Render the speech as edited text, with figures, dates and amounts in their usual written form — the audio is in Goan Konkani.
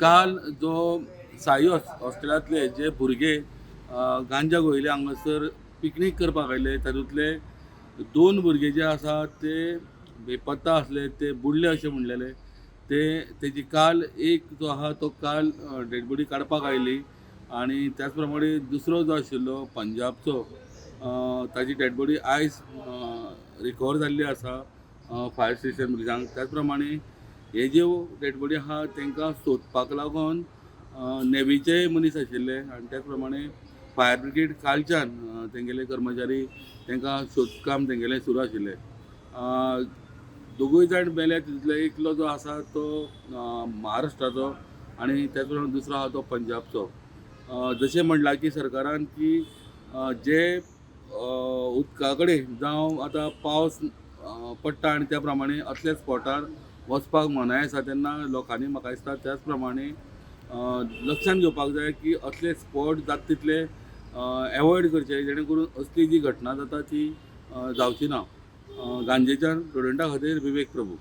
काल जो साई हॉस्टेलांतले जे भुरगे गांजा घोयले हांगासर पिकनीक करपाक आयले, तातूंतले 2 भुरगे जे आसा ते बेपत्ता आसले, ते बुडले अशें म्हणलेले. ते तेजी काल एक जो आहा तो काल डेडबॉडी काडपाक आयली आनी त्याच प्रमाणे दुसरो जो आशिल्लो पंजाबचो ताजी डेडबॉडी आयज रिकवर जाल्ली आसा फायर स्टेशन पुलिसांक. त्याच प्रमाणे हे ज्यो डेडबॉडी आहा तांकां सोदपाक लागून नेवीचे मनीस आशिल्ले आनी त्याच प्रमाणे फायर ब्रिगेड कालच्यान तेंगेले कर्मचारी तांकां सोदकाम तेंगेलें सुरू आशिल्लें. दोगूय जाण मेल्या, तितूंतलो एकलो जो आसा तो महाराष्ट्राचो आनी त्याच प्रमाणे दुसरो आहा तो पंजाबचो. जशें म्हणलां की सरकारान की जे उदका कडेन जावं आतां पावस पडटा आनी त्या प्रमाणे असल्या स्पॉटार वचपाक मनाय आसा, तेन्ना लोकांनी म्हाका दिसता त्याच प्रमाणे लक्षान घेवपाक जाय की असले स्पॉट जाता तितले एवॉयड करचे, जेणे करून असली जी घटना जाता ती जावची ना. गांजेच्यान प्रुडंटा खातीर विवेक प्रभू.